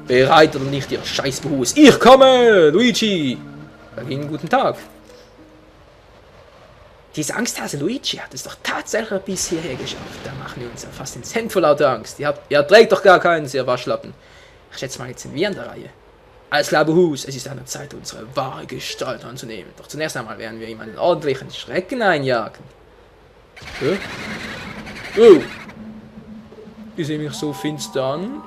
Bereit oder nicht, ihr Scheißbehus? Ich komme, Luigi! Sag Ihnen guten Tag. Diese Angsthase Luigi hat es doch tatsächlich bis hierher geschafft. Da machen wir uns ja fast ins Hemd vor lauter Angst. Ihr trägt doch gar keinen, ihr Waschlappen. Ich schätze mal, jetzt sind wir an der Reihe. Alles klar, Behus, es ist an der Zeit, unsere wahre Gestalt anzunehmen. Doch zunächst einmal werden wir ihm einen ordentlichen Schrecken einjagen. Oh! Die sehen mich so finster an.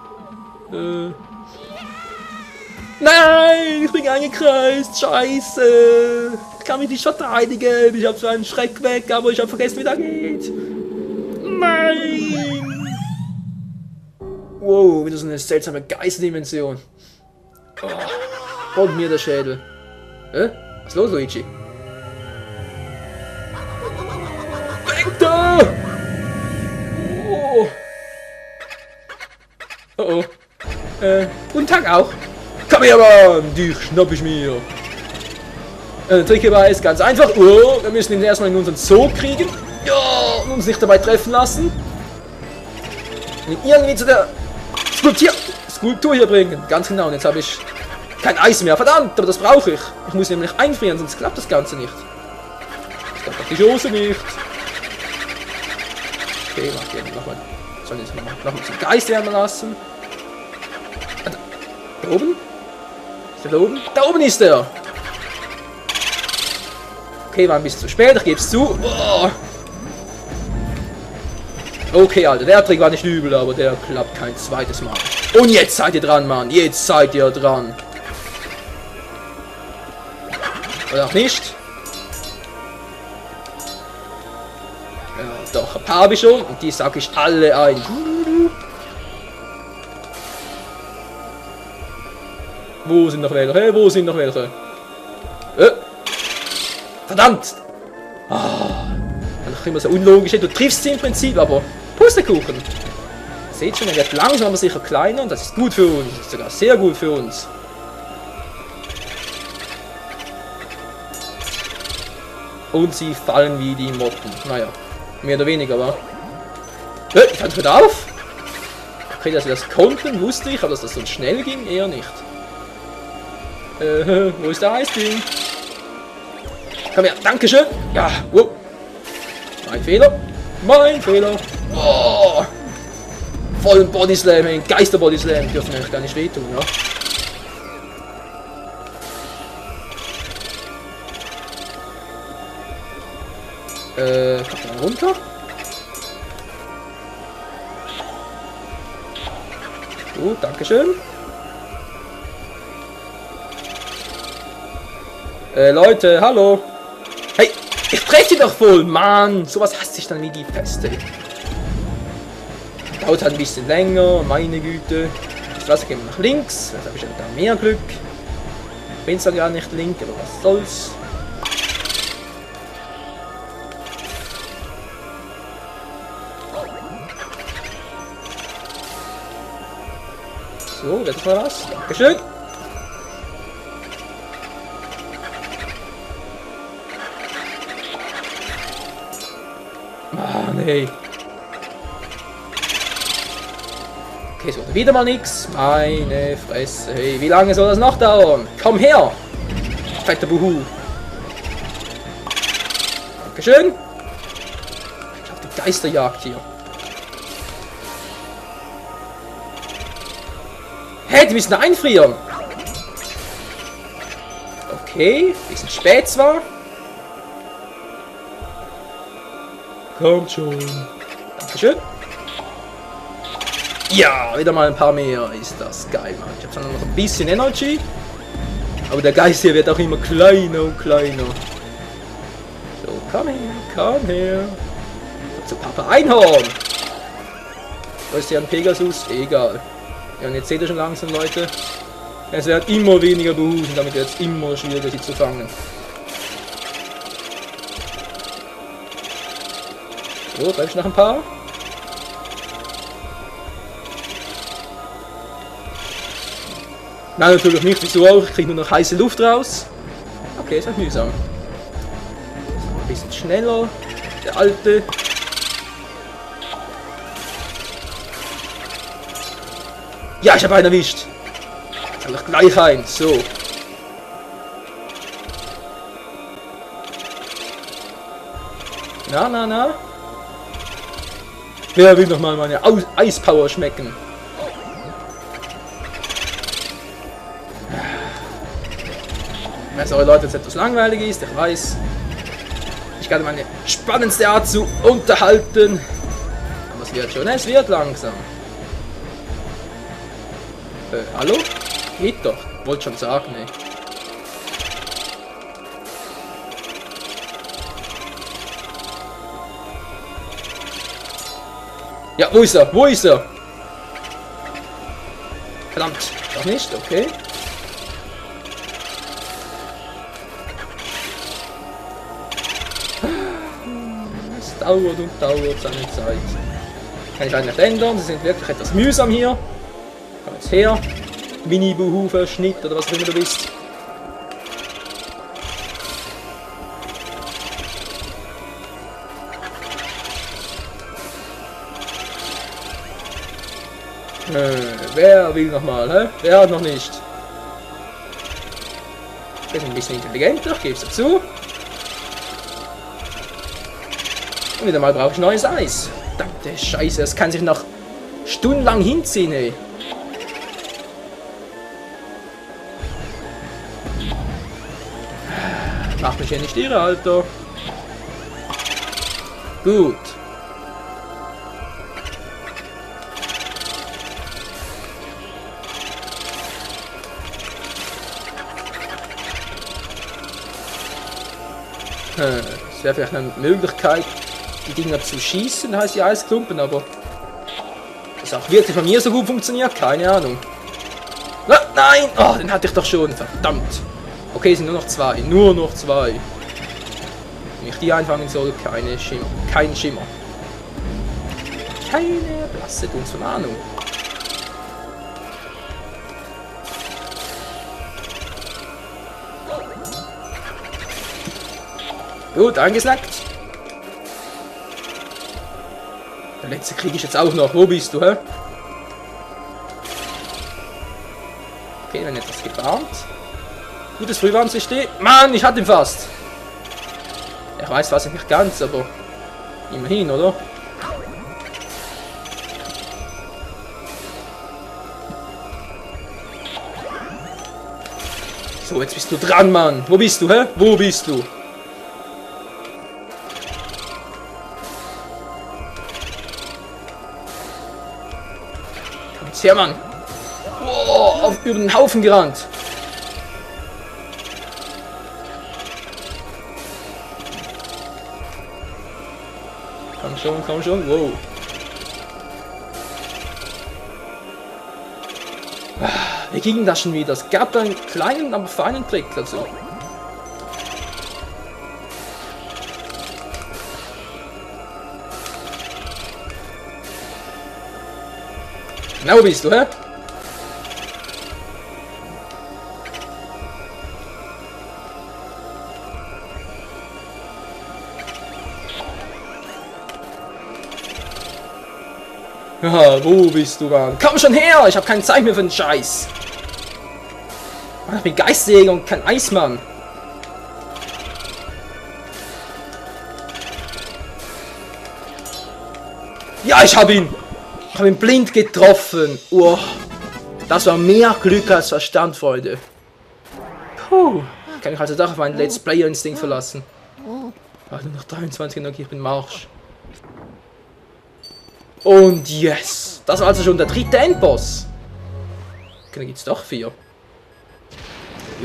Nein, ich bin eingekreist, scheiße. Ich kann mich nicht verteidigen. Ich habe so einen Schreck weg, aber ich habe vergessen, wie das geht. Nein. Wow, wieder so eine seltsame Geisterdimension. Oh, und mir der Schädel. Was ist los, Luigi? Weg da! Oh. Oh. Guten Tag auch. Komm her, Mann! Dich schnapp ich mir. Der Trick hierbei ist ganz einfach. Oh, wir müssen ihn erstmal in unseren Zoo kriegen. Ja, und uns nicht dabei treffen lassen. Und ihn irgendwie zu der Skulptur hier bringen. Ganz genau. Und jetzt habe ich kein Eis mehr. Verdammt, aber das brauche ich. Ich muss nämlich einfrieren, sonst klappt das Ganze nicht. Ich glaube, die Chance nicht. Okay, nochmal. Soll ich nochmal zum Geist werden lassen? Da oben? Ist der da oben? Da oben ist er! Okay, war ein bisschen zu spät, ich gebe es zu. Oh. Okay, Alter, der Trick war nicht übel, aber der klappt kein zweites Mal. Und jetzt seid ihr dran, Mann. Jetzt seid ihr dran. Oder auch nicht? Ja, doch, ein paar habe ich schon. Und die sag ich alle ein. Wo sind noch welche? Hey, wo sind noch welche? Verdammt! Dann immer so unlogisch. Du triffst sie im Prinzip, aber Pustekuchen. Seht schon, er wird langsam aber sicher kleiner und das ist gut für uns. Das ist sogar sehr gut für uns. Und sie fallen wie die Motten. Naja, mehr oder weniger, aber. Ich halte wieder auf. Okay, dass wir das konnten, wusste ich, aber dass das so schnell ging, eher nicht. Wo ist der Eisding? Komm her, dankeschön. Ja, wow. Mein Fehler. Mein Fehler. Oh. Vollen Bodyslam, ein Geister-Bodyslam. Dürfen eigentlich gar nicht wehtun, ja. Kommt mal runter. Gut, dankeschön. Leute, hallo. Hey, ich treffe doch voll, Mann. Sowas hasst sich dann wie die Peste. Dauert halt ein bisschen länger, meine Güte. Das Wasser geht nach links, jetzt habe ich da mehr Glück. Ich bin zwar gar nicht link, aber was soll's. So, jetzt mal was. Dankeschön. Mann, hey. Okay, es wurde wieder mal nix. Meine Fresse. Hey, wie lange soll das noch dauern? Komm her! Fetter Buhu. Dankeschön. Ich hab die Geisterjagd hier. Hey, die müssen einfrieren. Okay, bisschen spät zwar. Kommt schon. Dankeschön. Ja, wieder mal ein paar mehr. Ist das geil, Mann. Ich habe zwar noch ein bisschen Energy. Aber der Geist hier wird auch immer kleiner und kleiner. So, komm her, komm her. Zu Papa Einhorn. Wo ist hier ein Pegasus? Egal. Ja, und jetzt seht ihr schon langsam, Leute. Es wird immer weniger Behus und damit wird es immer schwieriger, sie zu fangen. So, bleib ich noch ein paar. Nein, natürlich nicht. Wieso auch? Ich kriege nur noch heiße Luft raus. Okay, ist halt mühsam. Ein bisschen schneller. Der alte. Ja, ich habe einen erwischt. Einfach gleich ein. So. Na, na, na. Wer will noch mal meine Eispower schmecken? Wenn es eure Leute jetzt etwas langweilig ist, ich weiß. Ich kann meine spannendste Art zu unterhalten. Aber es wird schon, es wird langsam. Hallo? Geht doch. Wollte schon sagen, ne. Ja, wo ist er? Wo ist er? Verdammt, doch nicht, okay. Es dauert und dauert seine Zeit. Kann ich eigentlich ändern, sie sind wirklich etwas mühsam hier. Komm jetzt her. Mini-Buhu-Verschnitt oder was auch immer du bist. Wer will nochmal, hä? Wer hat noch nicht? Ich bin ein bisschen intelligenter, ich gebe es dazu. Und wieder mal brauche ich neues Eis. Verdammte Scheiße, das kann sich noch stundenlang hinziehen, ey. Mach mich hier nicht irre, Alter. Gut. Es wäre vielleicht eine Möglichkeit, die Dinger zu schießen, heißt die Eisklumpen, aber das auch wirklich von mir so gut funktioniert, keine Ahnung. Nein! Oh, den hatte ich doch schon, verdammt. Okay, es sind nur noch zwei, nur noch zwei. Wenn ich die einfangen soll, kein Schimmer. Keine blasse Dunst von Ahnung. Gut, eingesnackt. Der letzte kriege ich jetzt auch noch. Wo bist du, hä? Okay, wenn etwas gewarnt. Gutes Frühwarnsystem. Mann, ich hatte ihn fast. Ich weiß fast nicht ganz, aber immerhin, oder? So, jetzt bist du dran, Mann. Wo bist du, hä? Wo bist du? Kommt's her, Mann. Oh, über den Haufen gerannt. Komm schon, wow. Wie ging das schon wieder? Es gab da einen kleinen, aber feinen Trick dazu. Na, wo bist du, hä? Ja, wo bist du, Mann? Komm schon her! Ich habe keine Zeit mehr für den Scheiß. Mann, ich bin Geistjäger und kein Eismann. Ja, ich habe ihn! Ich habe ihn blind getroffen. Oh, das war mehr Glück als Verstand, Freunde. Puh. Kann ich also doch auf meinen Let's Player-Instinkt verlassen. Warte, noch 23 Energie, ich bin Marsch. Und yes! Das war also schon der dritte Endboss. Okay, dann gibt es doch 4.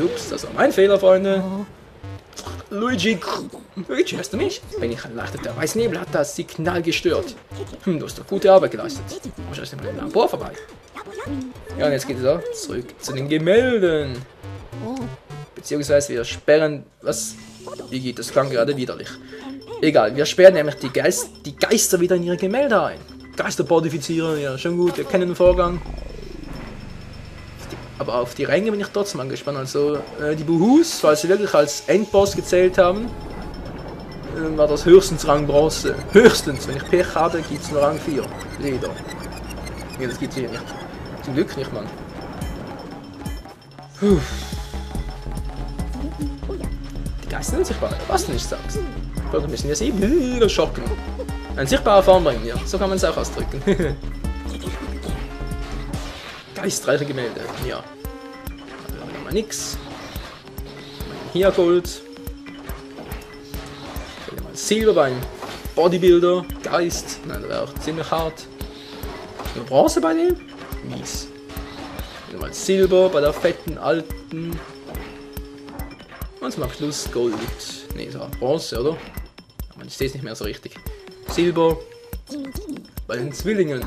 Ups, das war mein Fehler, Freunde. Luigi, hörst du mich? Wenn ich erleichtert, der weiße Nebel hat das Signal gestört. Du hast doch gute Arbeit geleistet. Wahrscheinlich ist mein Labor vorbei. Ja, und jetzt geht es auch zurück zu den Gemälden. Beziehungsweise wir sperren... Was? Wie geht das? Klang gerade widerlich. Egal, wir sperren nämlich die Geister wieder in ihre Gemälde ein. Geister modifizieren, ja, schon gut, wir kennen den Vorgang. Aber auf die Ränge bin ich trotzdem angespannt. Also die Buhus, falls sie wirklich als Endboss gezählt haben, war das höchstens Rang Bronze. Höchstens, wenn ich Pech habe, gibt es nur Rang 4. Leider. Ja, das gibt es hier nicht. Zum Glück nicht, Mann. Puh. Die Geister sind unsichtbar, was du nicht sagst. Wir müssen ja sie wieder schocken. Ein sichtbarer Formring, ja, so kann man es auch ausdrücken. Geistreiche Gemälde, ja. Da haben wir mal nix. Hier Gold. Mal Silber beim Bodybuilder, Geist. Nein, der wäre auch ziemlich hart. Nur Bronze bei dem? Mies. Mal Silber bei der fetten alten. Und zum Abschluss Gold. Ne, so Bronze, oder? Aber ich sehe es nicht mehr so richtig. Silber bei den Zwillingen.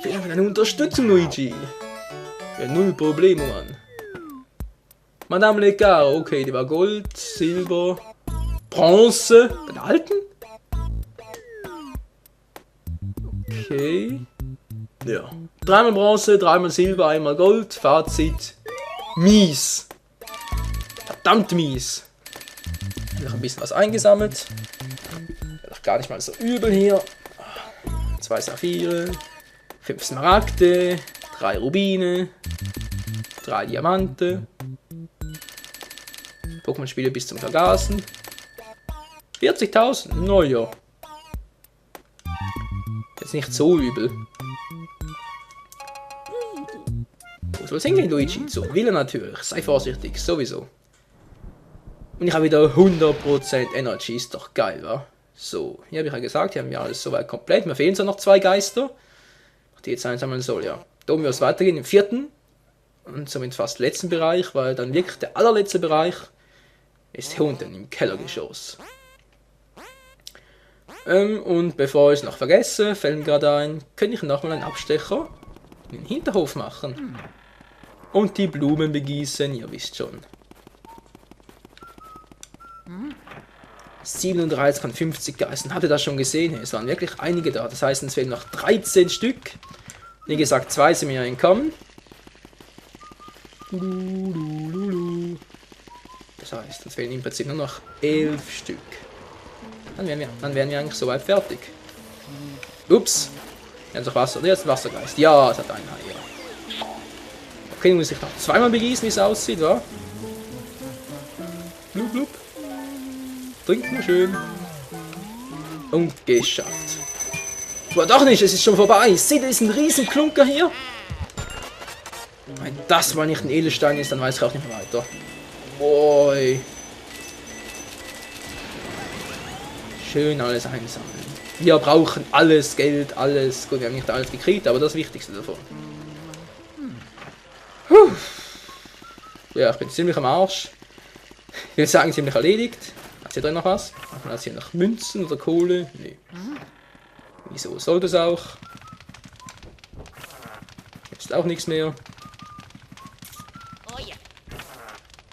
Vielen Dank für deine Unterstützung, Luigi. Ja, null Probleme, Mann. Madame Legare, okay, die war Gold, Silber, Bronze. Bei der alten? Okay. Ja. Dreimal Bronze, dreimal Silber, einmal Gold. Fazit. Mies. Verdammt mies. Noch ein bisschen was eingesammelt. Doch gar nicht mal so übel hier. 2 Saphire, 5 Smaragde, 3 Rubine, 3 Diamante. Pokémon-Spiele bis zum Vergasen. 40.000, naja. Jetzt nicht so übel. Wo soll es hingehen, Luigi? Zur Villa natürlich. Sei vorsichtig, sowieso. Und ich habe wieder 100% Energy, ist doch geil, wa? So, hier habe ich ja gesagt, hier haben wir alles soweit komplett. Mir fehlen zwar noch 2 Geister, die jetzt einsammeln soll, ja. Da oben wird es weitergehen, im 4. und somit fast letzten Bereich, weil dann wirklich der allerletzte Bereich ist hier unten im Kellergeschoss. Und bevor ich es noch vergesse, fällt mir gerade ein, könnte ich nochmal einen Abstecher in den Hinterhof machen. Und die Blumen begießen, ihr wisst schon. 37 von 50 Geistern. Habt ihr das schon gesehen? Es waren wirklich einige da. Das heißt, es fehlen noch 13 Stück. Wie gesagt, 2 sind mir entkommen. Das heißt, es fehlen im Prinzip nur noch 11 Stück. Dann wären wir eigentlich soweit fertig. Ups. Jetzt noch Wasser. Jetzt Wassergeist. Ja, es hat einen hier. Okay, muss ich noch zweimal begießen, wie es aussieht, wa? Blub, blub. Trinkt mal schön. Und geschafft. Aber doch nicht, es ist schon vorbei. Seht ihr diesen riesen Klunker hier? Wenn das mal nicht ein Edelstein ist, dann weiß ich auch nicht mehr weiter. Boy. Schön alles einsammeln. Wir brauchen alles Geld, alles. Gut, wir haben nicht alles gekriegt, aber das Wichtigste davon. Puh. Ja, ich bin ziemlich am Arsch. Ich würde sagen, ziemlich erledigt. Hat hier drin noch was? Hat hier noch Münzen oder Kohle? Nee. Wieso sollte es auch? Jetzt auch nichts mehr.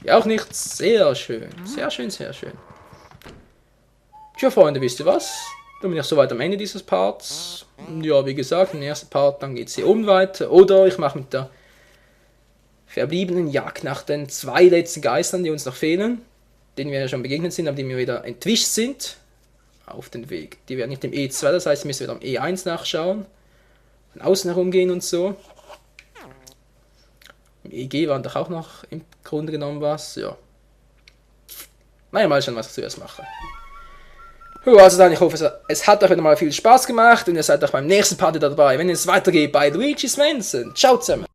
Ja, auch nichts. Sehr schön. Sehr schön, sehr schön. Tja, Freunde, wisst ihr was? Dann bin ich soweit am Ende dieses Parts. Und ja, wie gesagt, im ersten Part, dann geht es hier oben weiter. Oder ich mache mit der verbliebenen Jagd nach den 2 letzten Geistern, die uns noch fehlen, denen wir ja schon begegnet sind, aber die mir wieder entwischt sind, auf den Weg. Die werden nicht im E2, das heißt, wir müssen wieder am E1 nachschauen, von außen herumgehen und so. Im EG waren doch auch noch im Grunde genommen was, ja. Naja, mal schauen, was ich zuerst mache. Also dann, ich hoffe, es hat euch wieder mal viel Spaß gemacht und ihr seid auch beim nächsten Part dabei, wenn es weitergeht bei Luigi's Mansion. Ciao zusammen!